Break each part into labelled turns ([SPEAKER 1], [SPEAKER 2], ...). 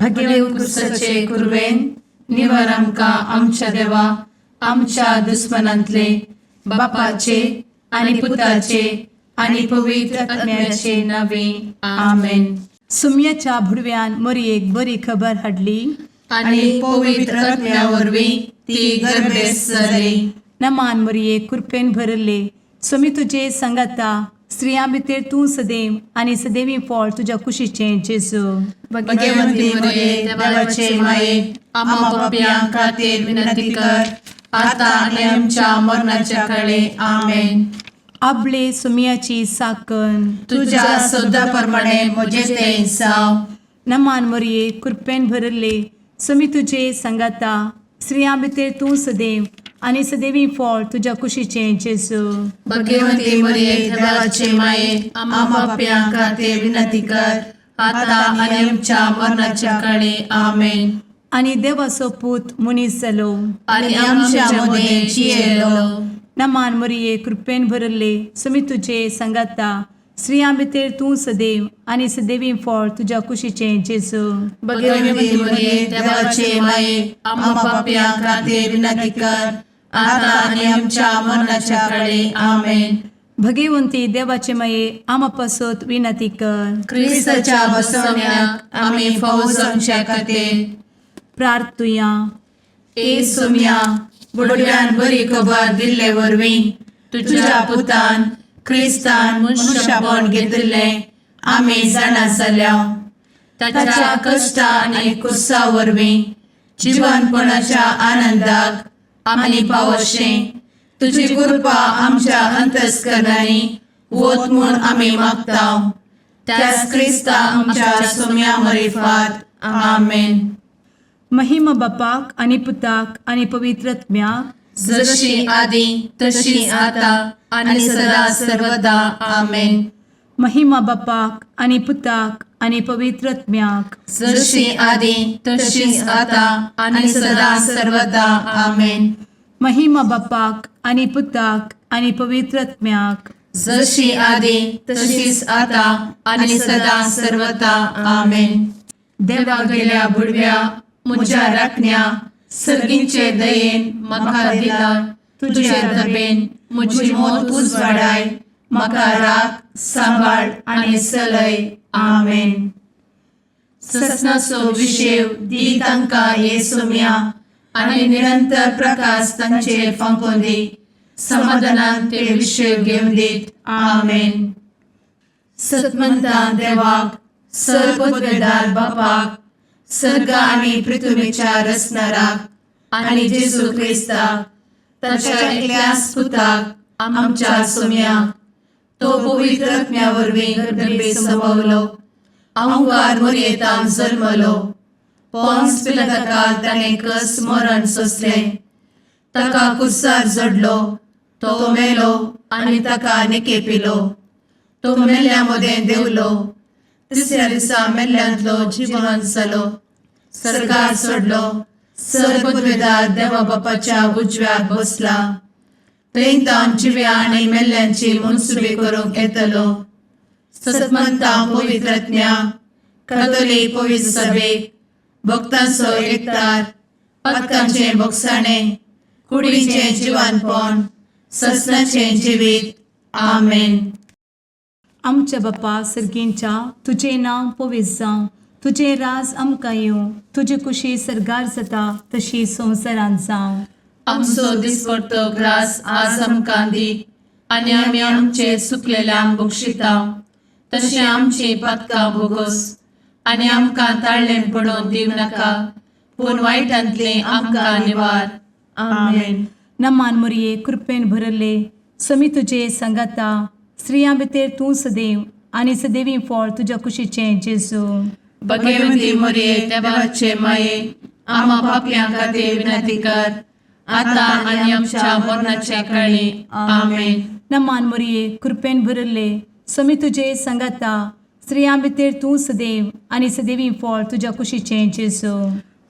[SPEAKER 1] भगेवन
[SPEAKER 2] कुर्साचे कुरवेन निवर आमकां आमच्या देवा आमच्या दुस्मनांतले बापाचे आनी पुताचे आनी पवित्र आत्म्याचे नावे. आमेन.
[SPEAKER 1] सुम्याच्या भुडव्यान मोरयेक बरी खबर हाडली.
[SPEAKER 2] आनी पवित्र आत्म्या वरवीं ती गर्भेस्त जाली.
[SPEAKER 1] नमान मोरये, कृपेन भरले, स्वामी तुजे संगाता, स्त्रियां भितर तूं सदैव आनी सदैवी फळ तुज्या कुशीचें जेजू.
[SPEAKER 2] भगवंती मरिये, देवाचे माये, आम्हा पापयां खातीर विनंती कर, आता आनी आमच्या मरणाच्या काळे. आमेन.
[SPEAKER 1] आबले सुम्याची साकन.
[SPEAKER 2] तुझ्या शब्दा प्रमाणे म्हजें तें जावं.
[SPEAKER 1] नमान मोरये, कृपेन भरले, स्वामी तुजे संगाता, स्त्रियां भितर तूं सदैव आनी सदैवी फळ तुज्या कुशीचें जेजू.
[SPEAKER 2] भगवंती मरिये, देवाचे माये, आम्हा पापयां खातीर विनंती कर, आता आनी आमच्या मरणाच्या काळे. आमेन.
[SPEAKER 1] आनी देवाचो पूत मनीस जालो
[SPEAKER 2] आनी आमच्या मदें जियेलो.
[SPEAKER 1] नमान मोरये, कृपेन भरले, स्वामी तुजे संगाता, स्त्रियां भितर तूं सदैव आनी सदैवी फळ तुज्या कुशीचें जेजू.
[SPEAKER 2] भगवंती मरिये, देवाचे माये, आम्हा पापयां खातीर विनंती कर, आता आनी आमच्या मरणाच्या काळे. आमेन.
[SPEAKER 1] भगवंती देवाचे माये, आमा पासत विनंती कर.
[SPEAKER 2] क्रिस्ताच्या बसवण्याक आमी फावो जावच्या खातीर.
[SPEAKER 1] प्रार्थुया.
[SPEAKER 2] ए सोम्या, बुडव्यान बरी खबर दिल्ले वरवीं तुझ्या पुतान क्रिस्तान मनुष्यपण घेतिल्लें आमी जाणा जाल्या. ताच्या कश्टा आनी कुर्सा वरवीं जिवनपणाच्या आनंदाक आमी पावशें तुजी कृपा आमच्या अंतस्करणांनी वत म्हूण आमी मागता, त्याच क्रिस्ता आमच्या सोम्या मरिफात. आमेन.
[SPEAKER 1] महिमा बापाक आनी पुताक आनी पवित्र आत्म्याक.
[SPEAKER 2] जशी आदी तशी आता आणि सदा सर्वदा. आमेन.
[SPEAKER 1] महिमा बापाक आनी पुताक आनी पवित्र आत्म्याक.
[SPEAKER 2] जशी आदी तशीच आता आणि सदा सर्वदा. आमेन.
[SPEAKER 1] महिमा बापाक आनी पुताक आनी पवित्र आत्म्याक.
[SPEAKER 2] जशी आदी तशीच आता आणि सदा सर्वदा. आमेन. देवा गेल्या बुडव्या म्हज्या राखण्या, सर्गींचे दयेन म्हाका दिला तुझे दबेन म्हजी मोत उजवाडाय, म्हाका राख, सांबाळ आनी चलय. आमेन. ससनाचो विशेव दी तांकां हे सोम्या आनी निरंतर प्रकाश तांचेर फांकोवन दी, समाधानान ते विशेव घेवन दीत. आमेन. सतमंता देवाक, सर्वपदवेदार बापाक, सर्ग आनी पृथ्वीच्या रचणाराक आनी जेजू क्रिस्ताक, ताच्या एकल्याच पुताक, आमच्या सोम्याक, तो पवित्र आत्म्या वरवीं गर्भे संभवलो, अहंकार मोरयेतान जल्मलो, पोन्स पिलाताकाल ताणें कस मरण सोंसलें, ताका कुर्सार जडलो, तो मेलो आनी ताका निकेपिलो, तो मेल्ल्या मदें देंवलो, तिसऱ्या दिसा मेल्ल्यांतलो जिवन जालो, सर्गार सोडलो, सर्वपदवेदार देवा बापाच्या उजव्याक बसला, थंय तावन जिव्या आनी मेल्ल्यांची मनसुबी करूंक येतलो. सतमंता पवित्रज्ञा कातोलीक पवित्र सभेक, भक्तांचो एकतार, पातकांचें भोगसाणें, कुडीचें जिवानपण, ससनाचें जिवीत. आमेन.
[SPEAKER 1] आमच्या बापा सर्गींच्या, तुजें नांव पवित्र जावं, तुजें राज आमकां येवं, तुजी कुशी सर्गार जाता तशी संवसारांत जावं.
[SPEAKER 2] आमचो दिसपडतो ग्रास आज आमकां दी आनी आमी आमचे सुकलेल्यांक बक्षिता तशें आमची पातकां भोगोस आनी आमकां ताळ्ळें पडोवन दिवं नाका, पूण वायटांतलें आमकां निवार. आमेन.
[SPEAKER 1] नमान मोरये, कृपेन भरले, समी तुजे संगाता, स्त्रियां भितर तूं सदैव आनी सदैवी फळ तुज्या कुशीचें जेजू.
[SPEAKER 2] भगवंती मोरये, देवाचे माये, आम्हा पापयां खातीर विनंती कर, आता आनी आमच्या मरणाच्या काळी. आमेन.
[SPEAKER 1] नमान मोरये, कृपेन भरले, समी तुजे संगाता, स्त्रियां भितर तूं सदैव आनी सदैवी फळ तुज्या कुशीचें जेजू.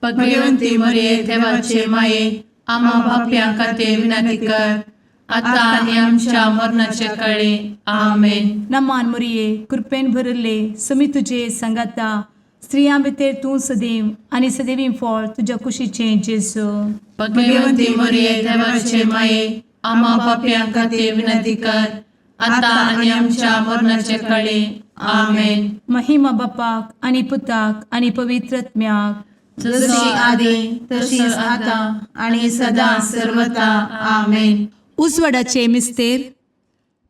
[SPEAKER 2] भगवंती मोरये, देवाचे माये, आम्हा पापयां खातीर विनंती कर, आता आनी आमच्या मरणाच्या काळी. आमेन.
[SPEAKER 1] नमान मोरये, कृपेन भरले, समी तुजे संगाता, स्त्रियां भितर तूं सदैव आनी सदैवी फळ तुज्या कुशीचें जेजू.
[SPEAKER 2] भगवंती मरिये, देवाचे माये, आम्हा पापयां खातीर विनंती कर, आतां आनी आमच्या मरणाचे काळी. आमेन.
[SPEAKER 1] महिमा बापाक आनी पुताक आनी पवित्र आत्म्याक.
[SPEAKER 2] जशी आदी तशीच आतां आनी सदां सर्वता. आमेन.
[SPEAKER 1] उजवाडाचे मिस्तेर.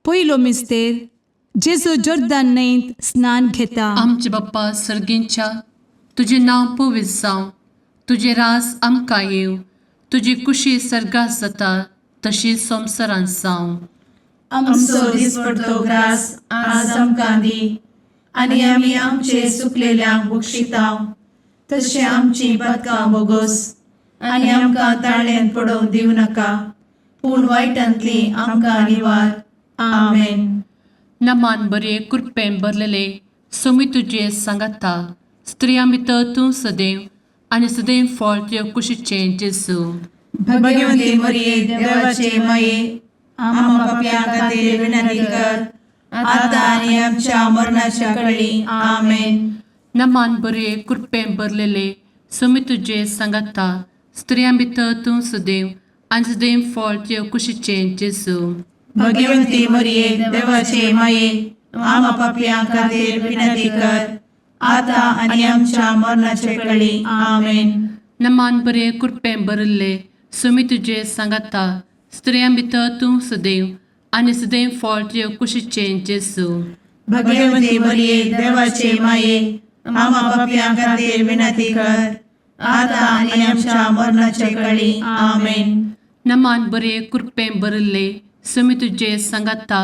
[SPEAKER 1] पयलो मिस्तेर, जेजू जोर्दान न्हंयत स्नान घेता.
[SPEAKER 2] आमचे बाप्पा सर्गींच्या, तुजें नांव पवित्र जावं, तुजें राज आमकां येवं, तुजी कुशी सर्गात जाता तशी संवसारांत जावं.
[SPEAKER 1] आमचो दिसपडतो ग्रास आज आमकां दी आनी आमी आमचे सुकलेल्यांक बक्षिता तशें आमची पदकां बोगोस आनी आमकां ताळ्यान पडोवंक दिवं नाका, पूण वायटांतली आमकां निवार. आमेन.
[SPEAKER 2] नमान बरे, कृपेन भरलेले, सोमी तुजे सांगाता, स्त्रियां भितर तूं सदैव आनी सदैव फळ तुज्या कुशीचें जेजू.
[SPEAKER 1] भगवंती मरिये, देवाचे माये, आम्हा पापयां खातीर विनंती कर, आता आनी आमच्या मरणाच्या कळी. आमेन.
[SPEAKER 2] नमान बरे, कृपेन भरलेले, सोमी तुजे सांगाता, स्त्रियां भितर तूं सदैव आनी सदैव फळ तुज्या कुशीचें जेजू.
[SPEAKER 1] भगवंती मरिये, देवाचे माये, आम्हा पापयां खातीर विनंती कर, आता आनी आमच्या मरणाच्या कळी. आमेन.
[SPEAKER 2] नमान बरे, कृपेन भरिल्ले, सोमी तुजे सांगाता, स्त्रियां भितर तूं सदैव आनी सदैव फळ तुज्या कुशीचें जेजू.
[SPEAKER 1] भगवंती मरिये, देवाचे माये, आम्हा पापयां खातीर विनंती कर, आता आनी आमच्या मरणाच्या कळी. आमेन.
[SPEAKER 2] नमान बरे, कृपेन भरिल्ले, सोमी तुजे सांगाता,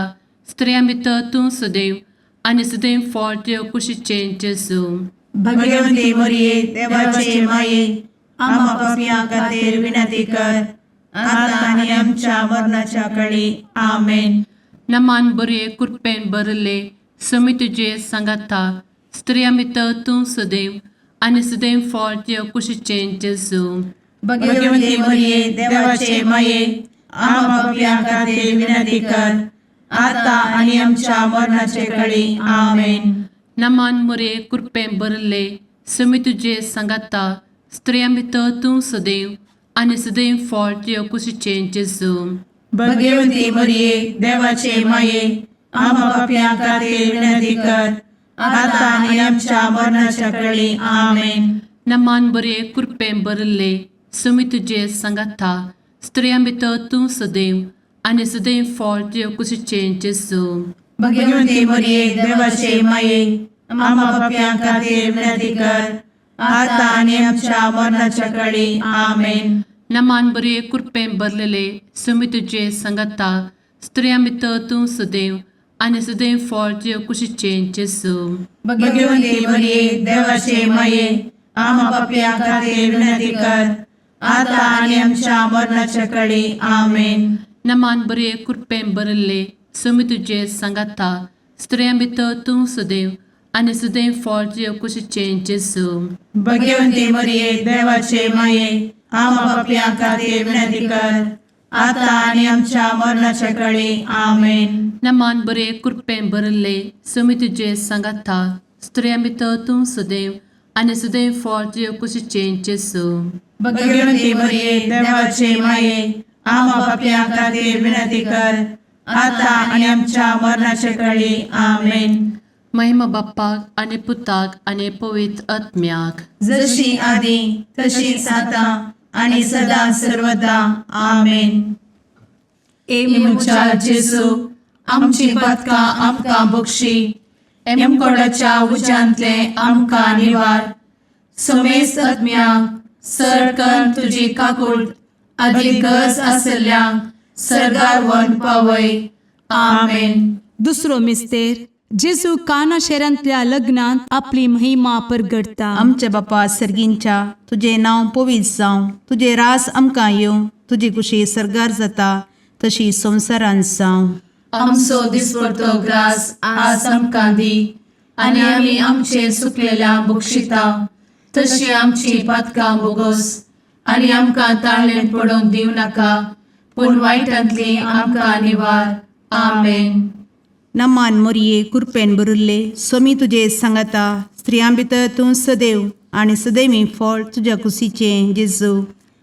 [SPEAKER 2] स्त्रियां भितर तूं सदैव आनी सदैव फळ तुज्या कुशीचें जेजू.
[SPEAKER 1] भगवंती मरिये, देवाचे माये, आम्हा पापयां खातीर विनंती कर, आता आनी आमच्या मरणाच्या कळी. आमेन.
[SPEAKER 2] नमान बरे, कृपेन भरिल्ले, सोमी तुजे सांगाता, स्त्रियां भितर तूं सदैव आनी सदैव फळ तुज्या कुशीचें जेजू.
[SPEAKER 1] भगवंती मरिये, देवाचे माये, आम्हा पापयां खातीर विनंती कर, आता आनी आमच्या मरणाचे कळी. आमेन.
[SPEAKER 2] नमान मुरे, कृपेन भरिल्ले, सोमी तुजे सांगाता, स्त्रियां भितर तूं सदैव आनी सदैव फळ तुज्या कुशीचें जेजू.
[SPEAKER 1] भगवंती मरिये, देवाचे माये, आम्हा पापयां खातीर विनंती कर, आता आनी आमच्या मरणाच्या कळी. आमेन.
[SPEAKER 2] नमान बरे, कृपेन भरिल्ले, सोमी तुजे सांगाता, स्त्रियां भितर तूं सदैव आनी सदैव फळ तुज्या कुशीचें जेजू.
[SPEAKER 1] भगवंती मरिये, देवाचे माये, आम्हा पापयां खातीर विनंती कर, आता आनी आमच्या मरणाच्या कळी. आमेन.
[SPEAKER 2] नमान बरे, कृपेन भरलेले, सोमी तुजे सांगाता, स्त्रियां भितर तूं सदैव आनी सदैव फळ तुज्या कुशीचें जेजू.
[SPEAKER 1] भगवंती मरिये, देवाचे माये, आम्हा पापयां खातीर विनंती कर, आता आनी आमच्या मरणाच्या कळी. आमेन.
[SPEAKER 2] नमान बरे, कृपेन भरिल्ले, सोमी तुजे सांगाता, स्त्रियां भितर तूं सदैव आनी सदैव फळ तुज्या कुशीचें जेजू.
[SPEAKER 1] भगवंती मरिये, देवाचे माये, आम्हा पापयां खातीर विनंती कर, आता आनी आमच्या मरणाच्या कळी. आमेन.
[SPEAKER 2] नमान बरे, कृपेन भरिल्ले, सोमी तुजे सांगाता, स्त्रियां भितर तूं सदैव आनी सदैव फळ तुज्या कुशीचें जेजू.
[SPEAKER 1] भगवंती मरिये, देवाचे माये, आम्हा पापयां खातीर विनंती कर, आता आनी आमच्या मरणाच्या कळी. आमेन.
[SPEAKER 2] महिमा बाप्पाक आनी पुताक आनी पवित्र आत्म्याक.
[SPEAKER 1] जशी आदी तशीच आता आणि सदा सर्वदा. आमेन. ए म्हज्या जेजू, आमची पदकां आमकां बक्षी, एमकोडाच्या उज्यांतले आमकां निवार, समेस्त आत्म्यांक सर तुजी काकूट आदी गरज आसल्ल्यांक सर्गार व्हरून पावय. आमेन.
[SPEAKER 3] दुसरो मिस्तेर, जेजू काना शहरांतल्या लग्नांत आपली महिमा परगटता.
[SPEAKER 4] आमच्या बापा सर्गींच्या, तुजें नांव पवित्र जावं, तुजें रास आमकां येवं, तुजी कुशी सर्गार जाता तशी संवसारांत जावं.
[SPEAKER 2] आमचो दिसपडतो ग्रास आज आमकां दी आनी आमी आमचे सुकलेल्या बक्षिता तशी आमची पातकां बोगोस आनी आमकां ताळ्ळेन पडोवंक दिवं नाका, पूण वायटांतली आमकां निवार. आमेन.
[SPEAKER 4] नमान मोरये कुरपेन बरुल्ले सोमी तुजे सांगाता स्त्रियां भितर तूं सदैव आनी सदैवी फळ तुज्या कुशीचें जेजू.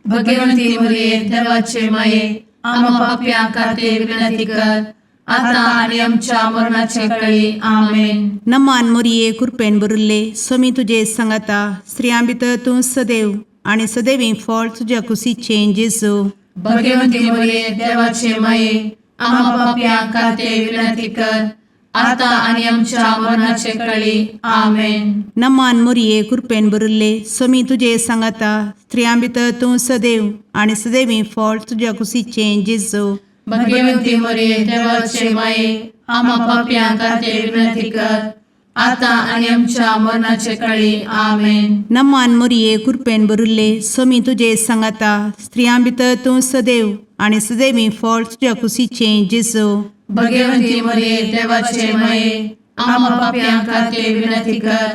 [SPEAKER 2] भगवंती मरिये देवाचे माये आम्हा पाप्यां खातीर विनंती कर आता आणि आमच्या मरणाच्या वेळी. आमेन.
[SPEAKER 4] नमान मोरये कुरपेन बरुल्ले सोमी तुजे सांगाता स्त्रियां भितर तूं सदैव आनी सदैवी फळ तुज्या कुशीचें जेजू.
[SPEAKER 2] भगवंती मरिये देवाचे माये आम्हा पाप्यां खातीर विनंती कर आता आणि आमच्या मरणाच्या वेळी. आमेन.
[SPEAKER 4] नमान मोरये कुरपेन बरुल्ले सोमी तुजे सांगाता स्त्रियां भितर तूं सदैव आनी सदैवी फळ तुज्या कुशीचें जेजू.
[SPEAKER 2] भगवंती मरिये देवाचे माये आम्हा पाप्यां खातीर विनंती कर आता आणि आमच्या मरणाच्या वेळी. आमेन.
[SPEAKER 4] नमान मोरये कुरपेन बरुल्ले सोमी तुजे सांगाता स्त्रियां भितर तूं सदैव आनी सदैवी फळ तुज्या कुशीचें जेजू.
[SPEAKER 2] भगवंती मरिये देवाचे माये आम्हा पाप्यां खातीर विनंती कर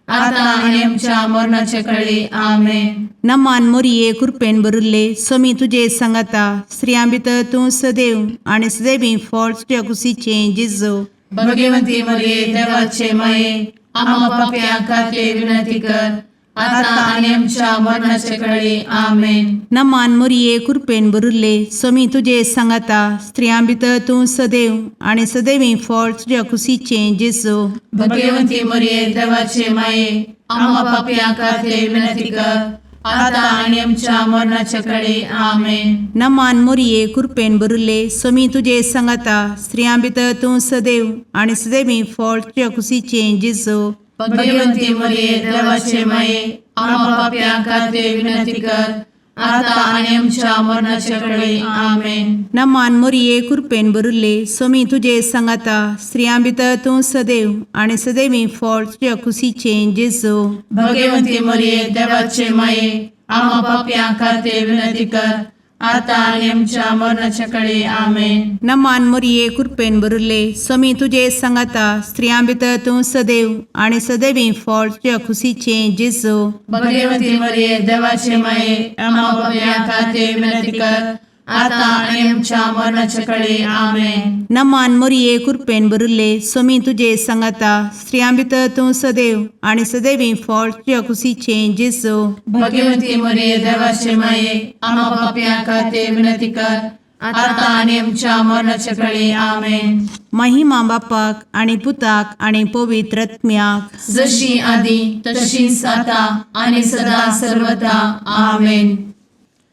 [SPEAKER 2] आता आणि आमच्या मरणाच्या वेळी. आमेन.
[SPEAKER 4] नमान मोरये कुरपेन बरुल्ले सोमी तुजे सांगाता स्त्रियां भितर तूं सदैव आनी सदैवी फळ तुज्या कुशीचें जेजू.
[SPEAKER 2] भगवंती मरिये देवाचे माये आम्हा पाप्यां खातीर विनंती कर आता आणि आमच्या मरणाच्या वेळी. आमेन.
[SPEAKER 4] नमान मोरये कुरपेन बरुल्ले सोमी तुजे सांगाता स्त्रियां भितर तूं सदैव आनी सदैवी फळ तुज्या कुशीचें जेजू.
[SPEAKER 2] भगवंती मरिये देवाचे माये आम्हा पाप्यां खातीर विनंती कर आता आणि आमच्या मरणाच्या वेळी. आमेन.
[SPEAKER 4] नमान मोरये कुरपेन बरुल्ले सोमी तुजे सांगाता स्त्रियां भितर तूं सदैव आनी सदैवी फळ तुज्या कुशीचें जेजू.
[SPEAKER 2] भगवंती मरिये देवाचे माये आम्हा पाप्यां खातीर विनंती कर आता आणि आमच्या मरणाच्या वेळी. आमेन.
[SPEAKER 4] नमान मोरये कुरपेन बरुल्ले सोमी तुजे सांगाता स्त्रियां भितर तूं सदैव आनी सदैवी फळ तुज्या कुशीचें जेजू.
[SPEAKER 2] भगवंती मरिये देवाचे माये आम्हा पाप्यां खातीर विनंती कर आता आणि आमच्या मरणाच्या वेळी. आमेन.
[SPEAKER 4] नमान मोरये कुरपेन बरुल्ले सोमी तुजे सांगाता स्त्रियां भितर तूं सदैव आनी सदैवी फळ तुज्या कुशीचें जेजू.
[SPEAKER 2] भगवंती मरिये देवाचे माये आम्हा पाप्यां खातीर विनंती कर आता आणि आमच्या मरणाच्या वेळी. आमेन.
[SPEAKER 4] नमान मोरये कुरपेन बरुल्ले सोमी तुजे सांगाता स्त्रियां भितर तूं सदैव आनी सदैवी फळ तुज्या कुशीचें जेजू.
[SPEAKER 2] भगवंती मरिये देवाचे माये आम्हा पाप्यां खातीर विनंती कर आता आणि आमच्या मरणाच्या वेळी. आमेन.
[SPEAKER 4] महिमा बापाक आनी पुताक आनी पवित्र आत्म्याक.
[SPEAKER 2] जशी आधी तशीच आता आणि सदा सर्वदा. आमेन.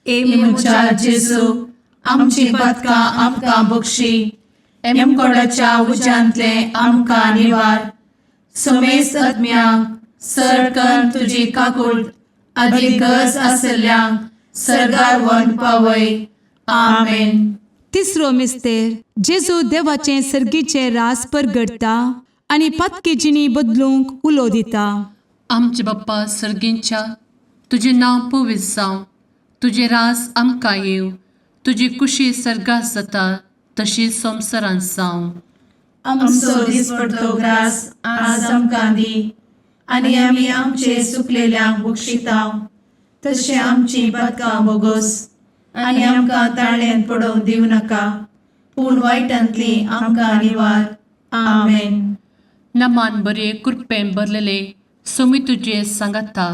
[SPEAKER 1] ए
[SPEAKER 2] म्हज्या जेजू आमची पातकां आमकां बक्षी एमकोडाच्या उज्यांतले आमकां निवार समेस्त आत्म्यांक सरकन तुजी काकूट आदी गरज आसल्ल्यांक सर्गार व्हरून पावय. आमेन.
[SPEAKER 3] तिसरो मिस्तेर जेजू देवाचें सर्गीचें रास परगटता आनी पातकी जिणी बदलूंक उलो दिता.
[SPEAKER 2] आमचे बाप्पा सर्गींच्या तुजें नांव पवित्र जावं तुजें रास आमकां येवं तुजी कुशी सर्गात जाता तशी संवसारांत जावं.
[SPEAKER 1] आमचो दिसपडतो ग्रास आज आमकां दी आनी आमी आमचे सुकलेल्यांक बक्षितांव तशें आमची पातकां बोगोस आनी आमकां ताळ्यान पडोवंक दिवं नाका पूण वायटांतली आमकां निवार. आमेन.
[SPEAKER 2] नमान बरे कृपेन भरलेले सोमी तुजे सांगाता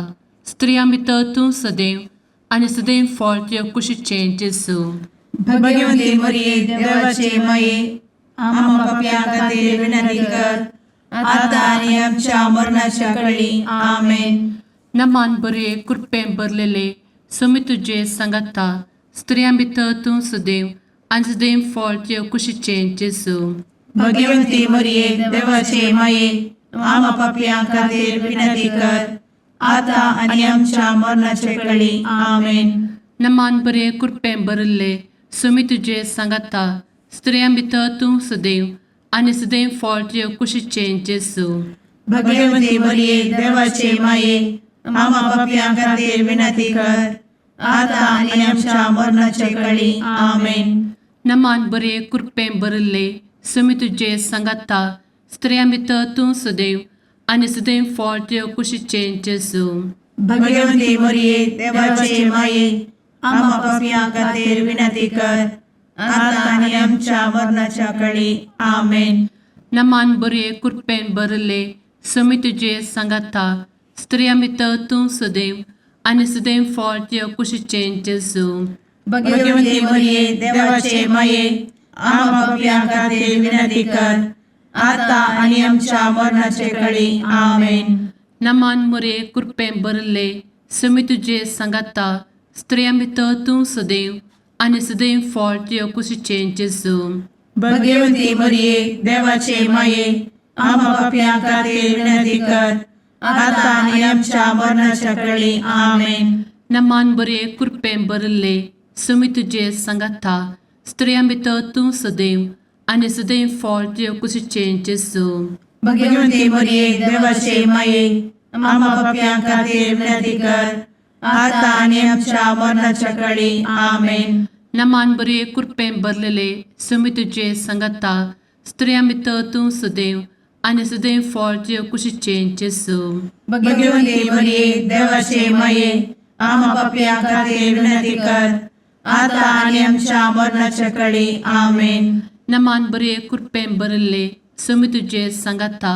[SPEAKER 2] स्त्रियां भितर तूं सदैव आनी सदैव फळ तुज्या कुशीचें जेजू.
[SPEAKER 1] भगवंती मरिये देवाचे माये आम्हा पापयां खातीर विनंती कर आता आनी आमच्या मरणाच्या वेळी. आमेन.
[SPEAKER 2] नमान बरे कृपेन भरलेले सोमी तुजे सांगाता स्त्रियां भितर तूं सदैव आनी सदैव फळ तुज्या कुशीचें जेजू.
[SPEAKER 1] भगवंती मरिये देवाचे माये आम्हा पापयां खातीर विनंती कर आता आनी आमच्या मरणाच्या वेळी. आमेन.
[SPEAKER 2] नमान बरे कृपेन भरिल्ले सोमी तुजे सांगाता स्त्रियां भितर तूं सदैव आनी सदैव फळ तुज्या कुशीचें जेजू.
[SPEAKER 1] भगवंती मरिये देवाचे माये आम्हा पापयां खातीर विनंती कर आता आनी आमच्या मरणाच्या वेळी. आमेन.
[SPEAKER 2] नमान बरे कृपेन भरिल्ले सोमी तुजे सांगाता स्त्रियां भितर तूं सदैव आनी सदैव फळ तुज्या कुशीचें जेजू.
[SPEAKER 1] भगवंती मरिये देवाचे माये आम्हा पापयां खातीर विनंती कर आता आनी आमच्या मरणाच्या वेळी. आमेन.
[SPEAKER 2] नमान बरे कृपेन भरले समी तुजे सांगाता स्त्रिया भितर तूं सदैव आनी सदैव फळ तुज्या कुशीचें जेजू.
[SPEAKER 1] भगवती मरिये, देवाचे माये, आम्हा पापयां खातीर विनंती कर, आता आनी आमच्या मरणाचे कळी. आमेन.
[SPEAKER 2] नमान मुरे कृपेन भरले समी तुजे सांगाता स्त्रिया भितर तूं सदैव आनी सदैव फळ तुज्या कुशीचें जेजू.
[SPEAKER 1] भगवती मरिये, देवाचे माये, आम्हा पापयां खातीर विनंती कर, आता आनी आमच्या मरणाच्या कळी. आमेन.
[SPEAKER 2] नमान बरे कृपेन भरले समी तुजे सांगाता स्त्रिया भितर तूं सदैव आनी सदैव फळ तुज्या कुशीचें जेजू.
[SPEAKER 1] भगवती मरिये, देवाचे माये, आम्हा पापयां खातीर विनंती कर, आता आनी आमच्या मरणाच्या कळी. आमेन.
[SPEAKER 2] नमान बरे कृपेन भरलेले समी तुजे सांगाता स्त्रिया भितर तूं सदैव आनी सदैव फळ तुज्या कुशीचें जेजू.
[SPEAKER 1] भगवती मरिये, देवाचे माये, आम्हा पापयां खातीर विनंती कर, आता आनी आमच्या मरणाच्या कळी. आमेन.
[SPEAKER 2] नमान बरे कृपेन भरले समी तुजे सांगाता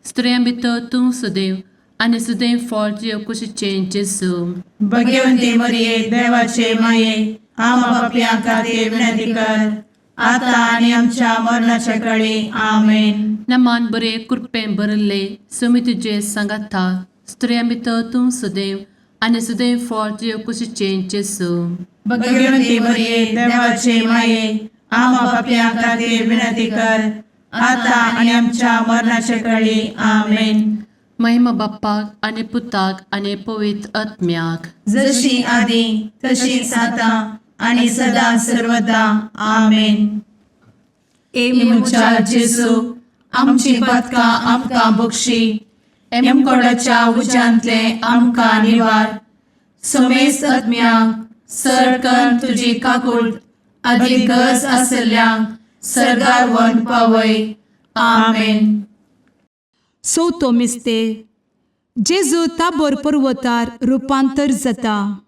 [SPEAKER 2] स्त्रिया भितर तूं सदैव आनी सदैव फळ तुज्या कुशीचें जेजू.
[SPEAKER 1] भगवती मरिये, देवाचे माये, आम्हा पापयां खातीर विनंती कर, आता आनी आमच्या मरणाच्या कळी. आमेन.
[SPEAKER 2] नमान बरे कृपेन भरले समी तुजे सांगाता स्त्रिया भितर तूं सदैव आनी सदैव फळ तुज्या कुशीचें जेजू.
[SPEAKER 1] भगवती मरिये, देवाचे माये, आम्हा पापयां खातीर विनंती कर, आता आनी आमच्या मरणाच्या कळी. आमेन.
[SPEAKER 2] महिमा बाप्पाक आनी पुताक आनी पवित्र आत्म्याक.
[SPEAKER 1] जशी आदी तशीच आता आणि सदा सर्वदा. आमेन.
[SPEAKER 3] ए
[SPEAKER 1] म्हज्या जेजू, आमची पातकां आमकां बक्षी, एमकोडाच्या उज्यांतले आमकां निवार, समेस्त आत्म्यांक सरकन तुजी काकूळ आदी गरज आसल्ल्यांक सर्गार व्हरून पावय. आमेन.
[SPEAKER 3] चवथो मिस्तेर जेजू ताबोर पर्वतार रुपांतर जाता.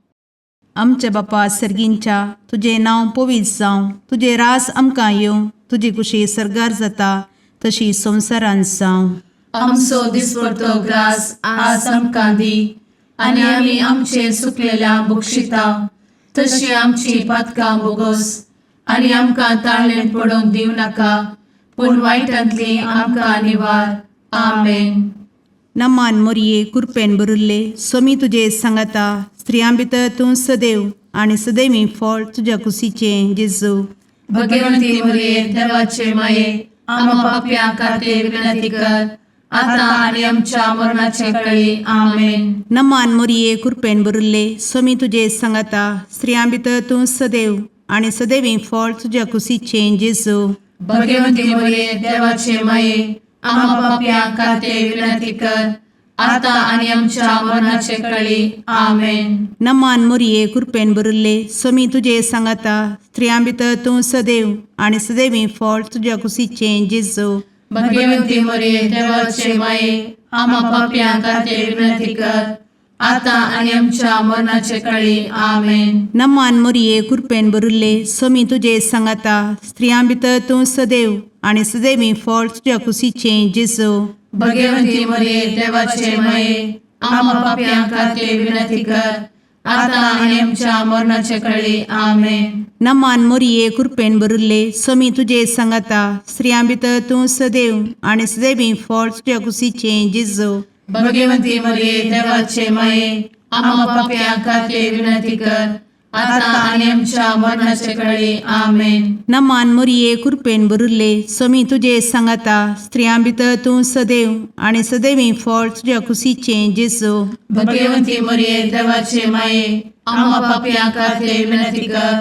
[SPEAKER 4] आमच्या बापा सर्गींच्या, तुजें नांव पवित्र जावं, तुजें रास आमकां येवं, तुजी कुशी सर्गार जाता तशी संवसारांत जावं.
[SPEAKER 2] आमचो दिसपडतो ग्रास आज आमकां दी आनी आमी आमचे सुकलेल्या बक्षिता तशी आमची पातकां बोगोस आनी आमकां ताळेन पडोवंक दिवं नाका पूण वायटांतली आमकां निवार. आमेन.
[SPEAKER 4] नमान मोरये कुरपेन भरिल्ले सोमी तुजे सांगाता, स्त्रियां भितर तूं सदैव आनी सदैवी फळ तुज्या कुशीचें जेजू.
[SPEAKER 2] भगवंती मरिये, देवाचे माये, आम्हा पापयां खातीर विनंती कर, आता आनी आमच्या मरणाचे कळी. आमेन.
[SPEAKER 4] नमान मोरये कुरपेन भरिल्ले सोमी तुजे सांगाता, स्त्रियां भितर तूं सदैव आनी सदैवी फळ तुज्या कुशीचें जेजू.
[SPEAKER 2] भगवंती मरिये, देवाचे माये, आम्हा पापयां खातीर विनंती कर, आता आनी आमच्या मरणाचे कळी. आमेन.
[SPEAKER 4] नमान मोरये कुरपेन भरिल्ले सोमी तुजे सांगाता, स्त्रियां भितर तूं सदैव आनी सदैवी फळ तुज्या कुशीचें जेजू.
[SPEAKER 2] भगवंती मरिये, देवाचे माये, आम्हा पापयां खातीर विनंती कर, आता आनी आमच्या मरणाचे कळी. आमेन.
[SPEAKER 4] नमान मोरये कुरपेन भरिल्ले सोमी तुजे सांगाता, स्त्रियां भितर तूं सदैव आनी सदैवी फळ तुज्या कुशीचें जेजू.
[SPEAKER 2] भगवंती मरिये, देवाचे माये, आम्हा पापयां खातीर विनंती कर, आता आनी आमच्या मरणाचे कळी. आमेन.
[SPEAKER 4] नमान मोरये कुरपेन भरिल्ले सोमी तुजे सांगाता, स्त्रियां भितर तूं सदैव आनी सदैवी फळ तुज्या कुशीचें जेजू.
[SPEAKER 2] भगवंती मरिये, देवाचे माये, आम्हा पापयां खातीर विनंती कर, आता आनी आमच्या मरणाचे कळी. आमेन.
[SPEAKER 4] नमान मोरये कुरपेन भरिल्ले सोमी तुजे सांगाता, स्त्रियां भितर तूं सदैव आनी सदैवी फळ तुज्या कुशीचें जेजू.
[SPEAKER 2] भगवंती मरिये, देवाचे माये, आम्हा पापयां खातीर विनंती कर,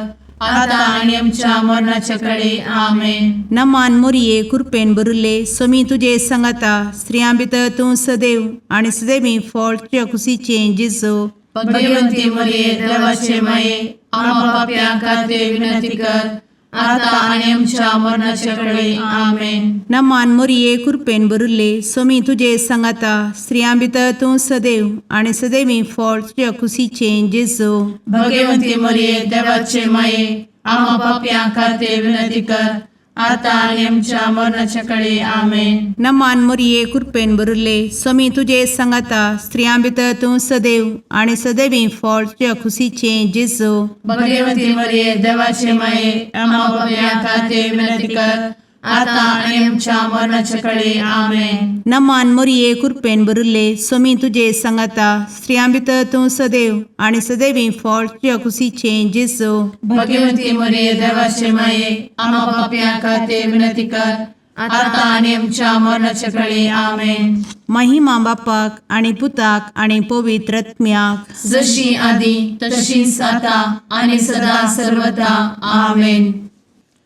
[SPEAKER 2] आता आनी आमच्या मरणाचे कळी. आमेन.
[SPEAKER 4] नमान मोरये कुरपेन भरिल्ले सोमी तुजे सांगाता, स्त्रियां भितर तूं सदैव आनी सदैवी फळ तुज्या कुशीचें जेजू.
[SPEAKER 2] भगवंती मरिये, देवाचे माये, आम्हा पापयां खातीर विनंती कर, आता आनी आमच्या मरणाचे कळी. आमेन.
[SPEAKER 4] नमान मोरये कुरपेन भरिल्ले सोमी तुजे सांगाता, स्त्रियां भितर तूं सदैव आनी सदैवी फळ तुज्या कुशीचें जेजू.
[SPEAKER 2] भगवंती मरिये, देवाचे माये, आम्हा पापयां खातीर विनंती कर,
[SPEAKER 1] आतां आनी आमच्या मरणाच्या कळे. आमेन.
[SPEAKER 4] नमान मोरये, कृपेन भरिल्ले, स्वामी तुजे सांगाता. स्त्रियां भितर तूं सदैव आनी सदैवी फळ तुज्या खुशीचें जेजू.
[SPEAKER 1] भगवती मरिये, देवाचे माये, आम्हा पापयां खातीर विनंती कर, आतां आनी आमच्या मरणाच्या कळे. आमेन.
[SPEAKER 4] नमान मोरये, कृपेन भरिल्ले, स्वामी तुजे सांगाता. स्त्रियां भितर तूं सदैव आनी सदैवी फळ तुज्या खुशीचें जेजू.
[SPEAKER 1] भगवती मरिये, देवाचे माये, आम्हा पापयां खातीर विनंती कर, आतां आनी आमच्या मरणाच्या कळे. आमेन.
[SPEAKER 4] महिमा बापाक आनी पुताक आनी पवित्र आत्म्याक.
[SPEAKER 1] जशी आदी तशीच आता आणि सदा सर्वदा. आमेन.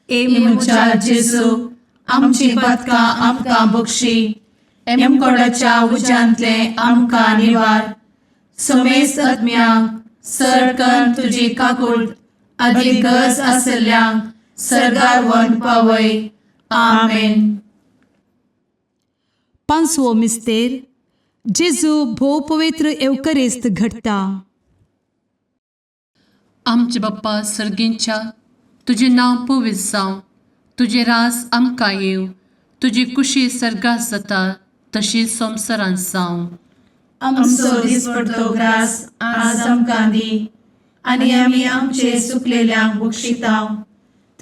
[SPEAKER 3] ए
[SPEAKER 1] म्हज्या जेजू, आमची पातकां आमकां बक्षी, एमकोडाच्या उज्यांतले आमकां निवार, समेस्त आत्म्यांक सरकन तुजी काकूट आदी गरज आसल्ल्यांक सर्गार व्हरून पावय. आमेन.
[SPEAKER 3] पांचवो मिस्तेर, जेजू भोव पवित्र येवकरेस्त घडटा.
[SPEAKER 2] आमचे बाप्पा सर्गींच्या, तुजें नांव पवित्र जावं, तुजें रास आमकां येवं, तुजी कुशी सर्गात जाता तशी संवसारांत जावं.
[SPEAKER 1] आमचो दिसपडतो ग्रास आज आमकां दी, आनी आमी आमचे सुकलेल्यांक बक्षितांव,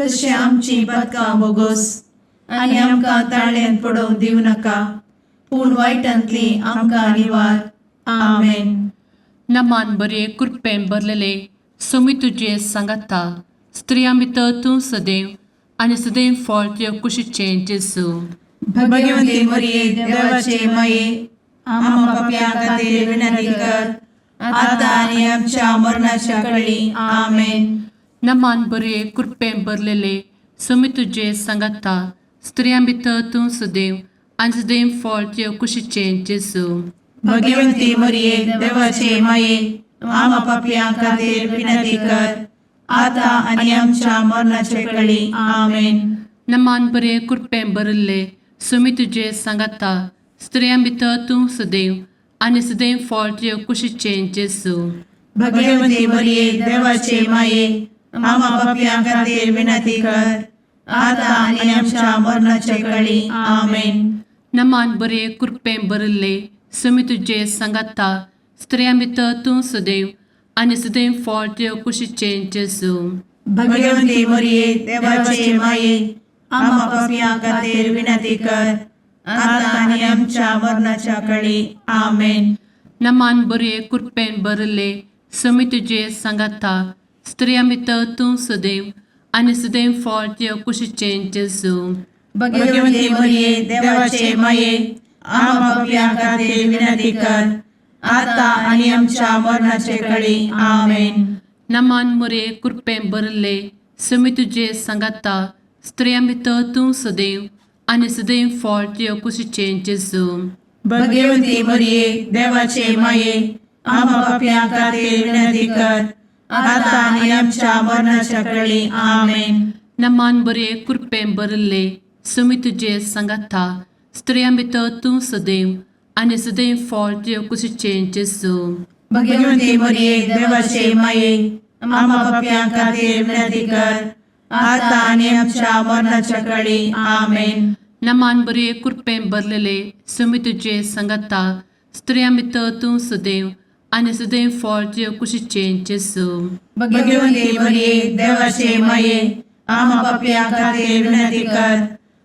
[SPEAKER 1] तशें आमची पातकां बोगोस, आनी आमकां ताळ्यान पडोवंक दिवं नाका, पूण वायटांतली आमकां निवार. आमेन.
[SPEAKER 2] नमान बरे, कृपेन भरलेले, सोमी तुजे सांगाता. स्त्रियां भितर तूं सदैव आनी सदैव फळ तुज्या कुशीचें जेजू.
[SPEAKER 1] भगवती मरिये, देवाचे माये, आम्हा पापयां खातीर विनंती कर, आतां आनी आमच्या मरणाच्या कळी. आमेन.
[SPEAKER 2] नमान बरे, कृपेन भरलेले, सोमी तुजे सांगाता. स्त्रियां भितर तूं सदैव आनी सदैव फळ तुज्या कुशीचें जेजू.
[SPEAKER 1] भगवती मरिये, देवाचे माये, आम्हा पापयां खातीर विनंती कर, आतां आनी आमच्या मरणाच्या कळी. आमेन.
[SPEAKER 2] नमान बरे, कृपेन भरिल्ले, सुमी तुजे सांगाता. स्त्रियां भितर तूं सदैव आनी सदैव फळ तुज्या कुशीचें जेजू.
[SPEAKER 1] भगवती मरिये, देवाचे माये, आम्हा पापयां खातीर विनंती कर, आतां आनी आमच्या मरणाच्या कळी. आमेन.
[SPEAKER 2] नमान बरे, कृपेन भरिल्ले, सुमी तुजे सांगाता. स्त्रियां भितर तूं सदैव आनी सदैव फळ तुज्या कुशीचें जेजू.
[SPEAKER 1] भगवती मरिये, देवाचे माये, आम्हा पापयां खातीर विनंती कर, आतां आनी आमच्या मरणाच्या कळी. आमेन.
[SPEAKER 2] नमान बरे, कृपेन भरिल्ले, सुमी तुजे सांगाता. स्त्रियां भितर तूं सदैव आनी सदैव फळ तुज्या कुशीचें जेजू.
[SPEAKER 1] भगवती मरिये, देवाचे माये, आम्हा पापयां खातीर विनंती कर, आतां आनी आमच्या मरणाचे कळी. आमेन.
[SPEAKER 2] नमान मुरे, कृपेन भरिल्ले, सुमी तुजे सांगाता. स्त्रियां भितर तूं सदैव आनी सदैव फळ तुज्या कुशीचें जेजू.
[SPEAKER 1] भगवती मरिये, देवाचे माये, आम्हा पापयां खातीर विनंती कर, आतां आनी आमच्या मरणाच्या कळी. आमेन.
[SPEAKER 2] नमान बरे, कृपेन भरिल्ले, सुमी तुजे सांगाता. स्त्रियां भितर तूं सदैव आनी सदैव फळ तुज्या कुशीचें जेजू.
[SPEAKER 1] भगवती मरिये, देवाचे माये, आम्हा पापयां खातीर विनंती कर, आतां आनी आमच्या मरणाच्या कळी. आमेन.
[SPEAKER 2] नमान बरे, कृपेन भरलेले, सुमी तुजे सांगाता. स्त्रियां भितर तूं सदैव आनी सदैव फळ तुज्या कुशीचें जेजू.
[SPEAKER 1] भगवती मरिये, देवाचे माये, आम्हा पापयां खातीर विनंती कर,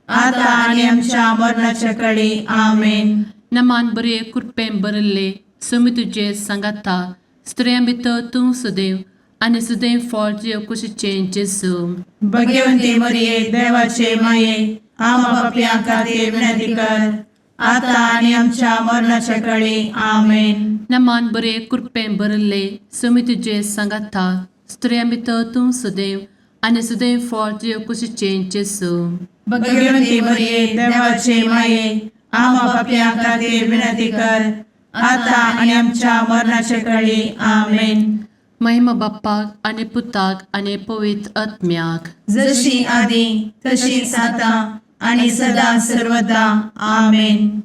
[SPEAKER 1] आतां आनी आमच्या मरणाच्या कळी. आमेन.
[SPEAKER 2] नमान बरे, कृपेन भरिल्ले, सुमी तुजे सांगाता. स्त्रियां भितर तूं सदैव आनी सदैव फळ तुज्या कुशीचें जेजू.
[SPEAKER 1] भगवती मरिये, देवाचे माये, आम्हा पापयां खातीर विनंती कर, आतां आनी आमच्या मरणाच्या कळी. आमेन.
[SPEAKER 2] नमान बरे, कृपेन भरिल्ले, सुमी तुजे सांगाता. स्त्रियां भितर तूं सदैव आनी सदैव फळ तुज्या कुशीचें जेजू.
[SPEAKER 1] भगवती मरिये, देवाचे माये, आम्हा पापयां खातीर विनंती कर, आतां आनी आमच्या मरणाच्या कळी. आमेन.
[SPEAKER 2] महिमा बाप्पाक आनी पुताक आनी पवित्र आत्म्याक.
[SPEAKER 1] जशी आदी तशीच आतां आणि सदा सर्वदा. आमेन.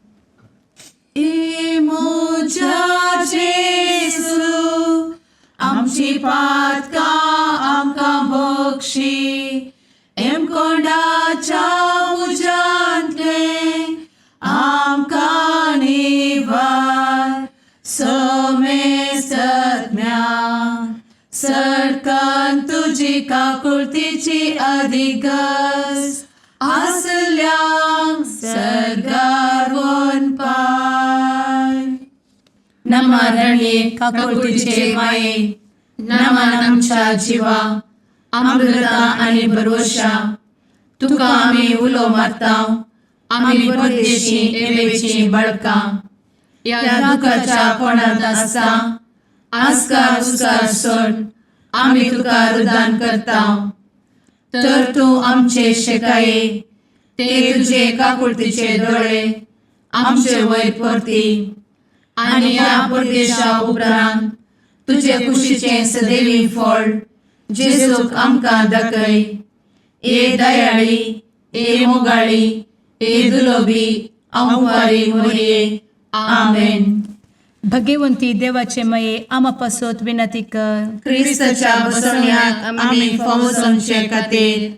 [SPEAKER 1] ए म्हज्या जेजू, आमची पातकां आमकां बक्षी, एमकोंडाच्या तुजी काकुळतीची अधिगस आसल्यांक सर्गार पाय.
[SPEAKER 2] नमा रणये काकुळतीचे माये, नमन आमच्या जिवा, अमृता आनी भरवशा. तुका आमी उलो मारता, आमी परदेशी एवेची बळकां ह्या दुखाच्या कोणांत आसता. आस्कार उस्कार सोड आमी तुका रुदान करता, तर तूं आमचे शेकाये ते तुजे काकुळतीचे दोळे आमचे वयर परती आनी ह्या परदेशा उपरांत तुजे कुशीचें सदैवी फळ जेजूक आमकां दाखय. ए दयाळी, ए मोगाळी, ए दुलोबी अंवारी मोरये. आमेन.
[SPEAKER 1] भगवंती देवाचे मये, आमा पासत विनंती कर.
[SPEAKER 4] क्रिस्ताच्या बसवण्याक आमी फावो जावचे खातीर.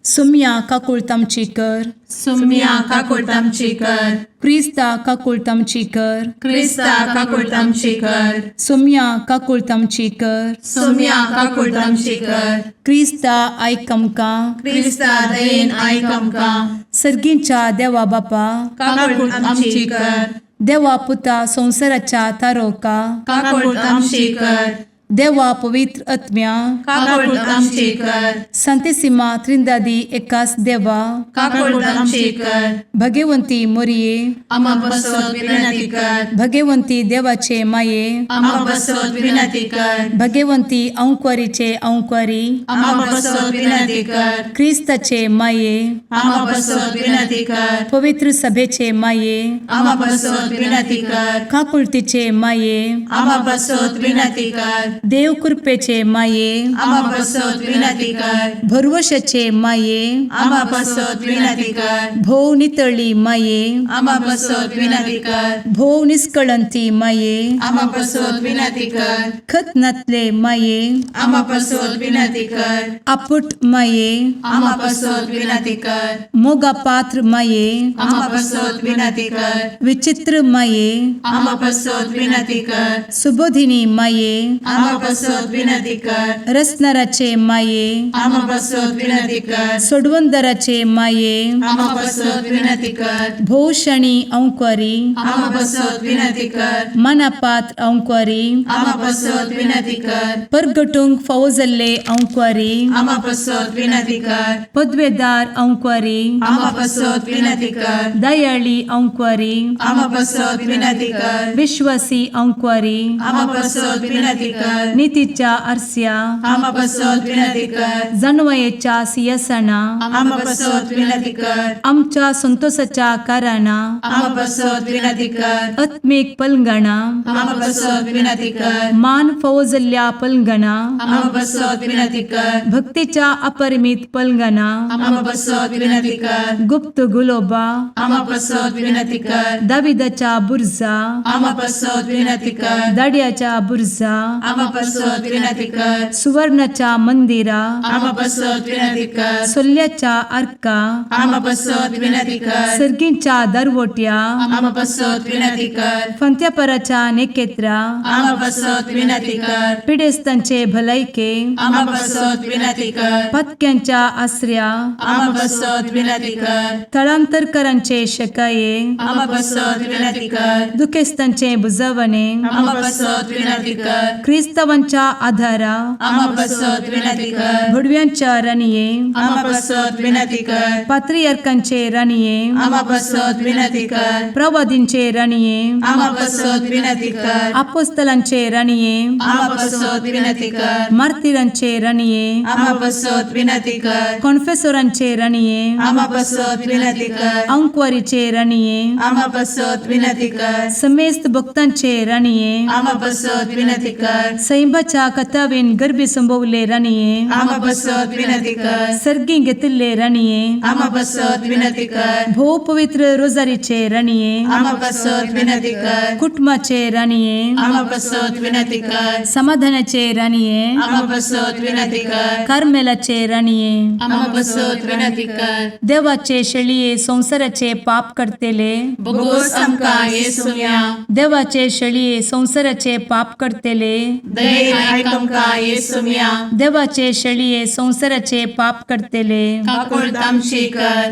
[SPEAKER 1] सुम्या काकुळत आमची कर.
[SPEAKER 4] सुम्या काकुळट आमची कर.
[SPEAKER 1] क्रिस्ता काकुळत आमची कर.
[SPEAKER 4] क्रिस्ता काकुळट आमची कर.
[SPEAKER 1] सुम्या काकुळत आमची कर.
[SPEAKER 4] सुम्या काकुळट आमची कर.
[SPEAKER 1] क्रिस्ता आयक आमकां.
[SPEAKER 4] क्रिस्ता दयेन आयक आमकां.
[SPEAKER 1] सर्गींच्या देवा बापा,
[SPEAKER 4] काकुळट आमची कर.
[SPEAKER 1] देवा पुता संवसाराच्या तारोका,
[SPEAKER 4] काकुळट आमची कर.
[SPEAKER 1] देवा पवित्र आत्म्या,
[SPEAKER 4] काकुळट आमची कर.
[SPEAKER 1] संतेसिमा त्रिंदादी एकास देवा,
[SPEAKER 4] काकुळट आमची कर.
[SPEAKER 1] भगवंती मोरये,
[SPEAKER 4] आमा बसत विनंती कर.
[SPEAKER 1] भगवंती देवाचे माये,
[SPEAKER 4] आमा बसत विनंती कर.
[SPEAKER 1] भगवंती अंक्वारीचे अंक्वारी,
[SPEAKER 4] आमा बसत विनंती कर.
[SPEAKER 1] क्रिस्ताचे माये,
[SPEAKER 4] आमा बसत विनंती कर.
[SPEAKER 1] पवित्र सभेचे माये,
[SPEAKER 4] आमा बसत विनंती कर.
[SPEAKER 1] काकुळतीचे माये,
[SPEAKER 4] आमा बसत विनंती कर.
[SPEAKER 1] देव कृपेचे माये,
[SPEAKER 4] आमा बसत विनंती कर.
[SPEAKER 1] भरवशाचे माये,
[SPEAKER 4] आमा बसत विनंती कर.
[SPEAKER 1] भोव नितळी माये,
[SPEAKER 4] आमा बसत विनंती कर.
[SPEAKER 1] भोव निस्कळंती माये,
[SPEAKER 4] आमा बसत विनंती कर.
[SPEAKER 1] खत नातले माये,
[SPEAKER 4] आमा बसत विनंती कर.
[SPEAKER 1] आपुट माये,
[SPEAKER 4] आमा बसत विनंती कर.
[SPEAKER 1] मोगा पात्र माये,
[SPEAKER 4] आमा बसत विनंती कर.
[SPEAKER 1] विचित्र माये,
[SPEAKER 4] आमा बसत विनंती कर.
[SPEAKER 1] सुबोधिनी माये,
[SPEAKER 4] आमा बसत विनंती कर.
[SPEAKER 1] रसनाराचे माये,
[SPEAKER 4] आमा बसत विनंती कर.
[SPEAKER 1] सोडवंदराचे माये,
[SPEAKER 4] आमा बसत विनंती कर.
[SPEAKER 1] भोवशणी अंक्वारी,
[SPEAKER 4] आमा बसत विनंती कर.
[SPEAKER 1] मनापात्र अंक्वारी,
[SPEAKER 4] आमा बसत विनंती कर.
[SPEAKER 1] परगटूंक फावो जाल्ले अंक्वारी,
[SPEAKER 4] आमा बसत विनंती कर.
[SPEAKER 1] पदवेदार अंक्वारी,
[SPEAKER 4] आमा बसत विनंती कर.
[SPEAKER 1] दयाळी अंक्वारी,
[SPEAKER 4] आमा बसत विनंती कर.
[SPEAKER 1] विश्वासी अंक्वारी,
[SPEAKER 4] आमा बसत विनंती कर.
[SPEAKER 1] नितीच्या आरस्या,
[SPEAKER 4] आमा बसत विनंती कर.
[SPEAKER 1] जानवयेच्या सियासना,
[SPEAKER 4] आमा बसत विनंती कर.
[SPEAKER 1] आमच्या संतोषाच्या कारणा,
[SPEAKER 4] आमा बसत विनंती कर.
[SPEAKER 1] आत्मीक पलंगणा,
[SPEAKER 4] आमा बसत विनंती कर.
[SPEAKER 1] मान फावो जाल्ल्या पलंगणा,
[SPEAKER 4] आमा बसत विनंती कर.
[SPEAKER 1] भक्तीच्या अपरिमित पलंगणा,
[SPEAKER 4] आमा बसत विनंती कर.
[SPEAKER 1] गुप्त गुलोबा,
[SPEAKER 4] आमा बसत विनंती कर.
[SPEAKER 1] दाविदाच्या बुरजा,
[SPEAKER 4] आमा बसत विनंती कर.
[SPEAKER 1] दाड्याच्या बुरजा,
[SPEAKER 4] आमा बसत विनंती कर.
[SPEAKER 1] सुवर्णाच्या मंदिरा,
[SPEAKER 4] आमा बसत विनंती कर.
[SPEAKER 1] सोल्ल्याच्या आर्का,
[SPEAKER 4] आमा बसत विनंती कर.
[SPEAKER 1] सर्गींच्या दरवट्या,
[SPEAKER 4] आमा बसत विनंती कर.
[SPEAKER 1] फंत्यापराच्या नेकेत्रा,
[SPEAKER 4] आमा बसत विनंती कर.
[SPEAKER 1] पिडेस्तांचे भलायके,
[SPEAKER 4] आमा बसत विनंती कर.
[SPEAKER 1] पत्क्यांच्या आसऱ्या,
[SPEAKER 4] आमा बसत विनंती कर.
[SPEAKER 1] थळांतरकरांचे शकाये,
[SPEAKER 4] आमा बसत विनंती कर.
[SPEAKER 1] दुखेस्तांचे बुजवणे,
[SPEAKER 4] आमा बसत विनंती कर.
[SPEAKER 1] क्रिस्तावांच्या आधारा,
[SPEAKER 4] आमा बसत विनंती कर.
[SPEAKER 1] भुडव्यांच्या राणये,
[SPEAKER 4] आमा बसत विनंती कर.
[SPEAKER 1] पात्रियार्कांचे राणये,
[SPEAKER 4] आमा बसत विनंती कर.
[SPEAKER 1] प्रवादींचे राणये,
[SPEAKER 4] आमा बसत विनंती कर.
[SPEAKER 1] आपोस्तलांचे राणये,
[SPEAKER 4] आमा बसत विनंती कर.
[SPEAKER 1] मार्तिरांचे राणये,
[SPEAKER 4] आमा बसत विनंती कर.
[SPEAKER 1] कॉन्फेसोरांचे राणये,
[SPEAKER 4] आमा बसत विनंती कर.
[SPEAKER 1] अंकवारीचे राणये,
[SPEAKER 4] आमा बसत विनंती कर.
[SPEAKER 1] समेस्त भक्तांचे राणये,
[SPEAKER 4] आमा बसत विनंती कर.
[SPEAKER 1] सैंबाच्या कथावेन गर्भी संभवले राणये,
[SPEAKER 4] आमा बसत विनंती कर.
[SPEAKER 1] सर्गी घेतिल्ले राणये,
[SPEAKER 4] आमा बसत विनंती कर.
[SPEAKER 1] भोव पवित्र रोजारीचे राणये,
[SPEAKER 4] आमा बसत विनंती कर.
[SPEAKER 1] कुटुंबाचे राणये,
[SPEAKER 4] आमा बसत विनंती कर.
[SPEAKER 1] समाधानाचे राणये,
[SPEAKER 4] आमा बसत विनंती कर.
[SPEAKER 1] कार्मेलाचे राणये,
[SPEAKER 2] आमा बसत विनंती कर.
[SPEAKER 1] देवाचे शेळये संवसाराचे पाप करतेले,
[SPEAKER 2] बोगोस आमकां येसुम्या.
[SPEAKER 1] देवाचे शेळये संवसाराचे पाप करतेले,
[SPEAKER 2] दयेन आयक आमकां येसुम्या.
[SPEAKER 1] देवाचे शेळये संवसाराचे पाप करतले,
[SPEAKER 2] काकुळट आमची कर.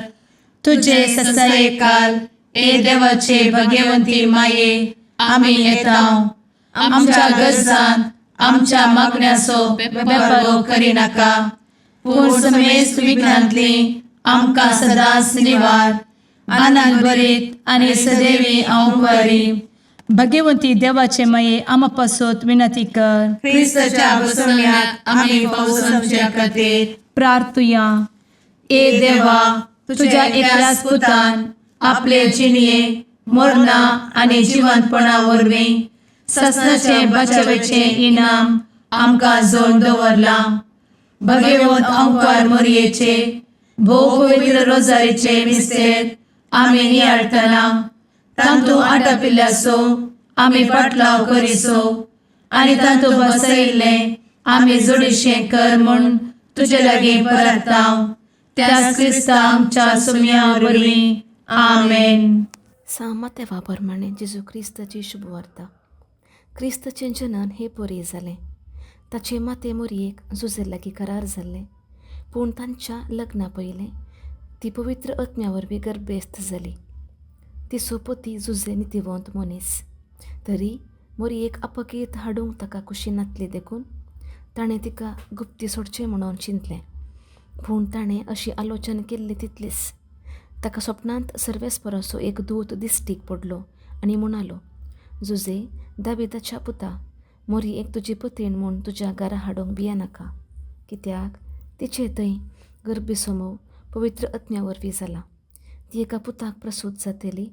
[SPEAKER 1] तुजे
[SPEAKER 2] ससायेकाल ए देवाचे भगवंती माये, आमी येता. आमच्या गरजान आमच्या मागण्याचो बेपारो करिनाका, पूण समेस्त विघ्नांतली आमकां सदांच निवार. आनंद भरीत आनी सदैवी अंवकारी
[SPEAKER 1] भगवंती देवाचे माये, आमा पासत विनंती कर.
[SPEAKER 2] क्रिस्ताच्या बसवण्यात आमी पावसाच्या खातीर.
[SPEAKER 1] प्रार्थुया.
[SPEAKER 2] ए देवा, तुझ्या एकल्याच पुतान आपले जिणये मरणा आनी जिवंतपणा वरवीं ससनाचे बचावेचे इनाम आमकां जोड दवरलां. भगवंत अंकार मोरयेचे भोव पवित्र रोजारीचे मिस्तेर आमी नियाळटना तांतू आटापिल्ल्याचो आमी पाटलाव करिसो आनी तांतू बसयिल्लें आमी जोडीशें कर म्हूण तुजे लागीं परताव, त्याच क्रिस्ता आमच्या सुम्या वरवीं. आमेन.
[SPEAKER 5] सामातेवा प्रमाणे जेजू क्रिस्ताची शुभवार्ता. क्रिस्ताचें जनन हे परी जालें. ताचे माते मोरयेक जुजे लागीं करार जाल्लें, पूण तांच्या लग्ना पयलें ती पवित्र आत्म्या वरवीं गर्भेस्त जाली. तिचो पती जुजे नितीवंत मनीस, तरी मोरयेक अपकीर्त हाडूंक ताका खुशी नासली, देखून ताणें तिका गुप्ती सोडचें म्हणून चिंतलें. पूण ताणें अशी आलोचन केल्ली तितलीच ताका सपनांत सर्वेस्पराचो एक दूत दिश्टीक पडलो आनी म्हणालो, जुजे दाविदाच्या पुता, मोरयेक तुजी पतीण म्हूण तुज्या घरा हाडूंक भियेनाका, कित्याक तिचे थंय गर्भसमो पवित्र आत्म्या वरवीं जाला. ती एका पुताक प्रसूत जातली.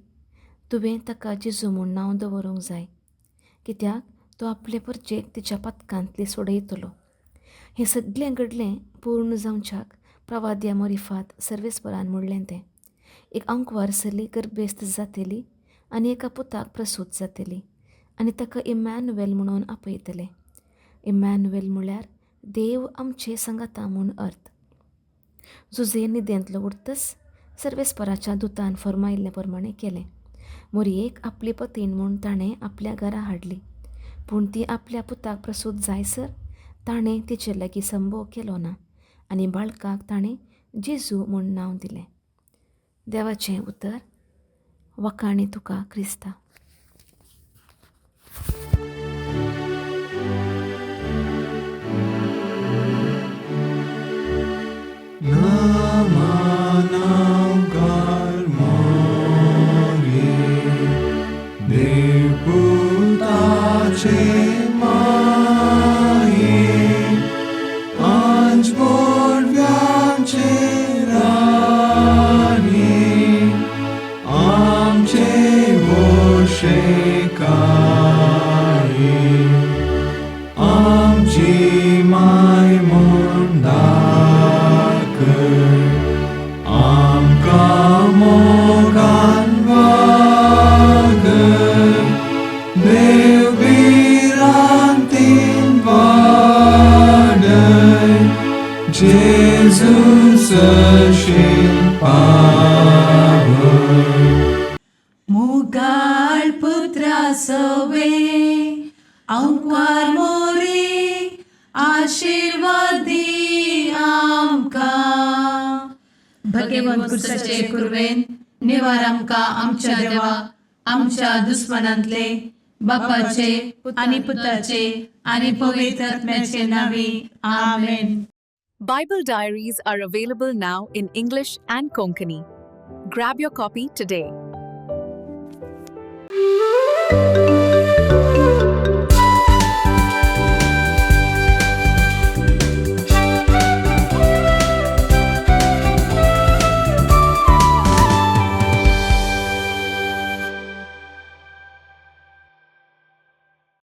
[SPEAKER 5] तुवें ताका जेजू म्हूण नांव दवरूंक जाय, कित्याक तो आपले परजेक तिच्या पातकांतली सोडयतलो. हें सगळें घडलें पूर्ण जावच्याक प्रवाद्या मोरिफात सर्वेस्परान म्हणलें तें. एक आंकवार चली गर्भेस्त जातली आनी एका पुताक प्रसूत जातली आनी ताका इमॅन्युएल म्हणून आपयतले. इमॅन्युएल म्हळ्यार देव आमचे सांगाता म्हूण अर्थ. जुजे न्हिदेंतलो उठतच सर्वेस्पराच्या दुतान फर्मायिल्ले प्रमाणें केलें. मोरयेक आपली पतीण म्हूण ताणें आपल्या घरा हाडली, पूण ती आपल्या पुताक प्रसूत जायसर ताणें तिचे लागीं संभोग केलो ना आनी बाळकाक ताणें जेजू म्हूण नांव दिलें. देवाचें उतर. वखाणी तुका क्रिस्ता.
[SPEAKER 1] मुगाळ पुत्रा सवे अंकवार मोरी, आशिर्वादी आमकां.
[SPEAKER 2] भगवंत कुर्साचे कुर्वेन निवार आमकां आमच्या देवा, आमच्या दुस्मनांतले, बापाचे आनी पुताचे आनी पवित्र आत्म्याचे नावी. आमेन.
[SPEAKER 6] Bible Diaries are available now in English and Konkani. Grab your copy today.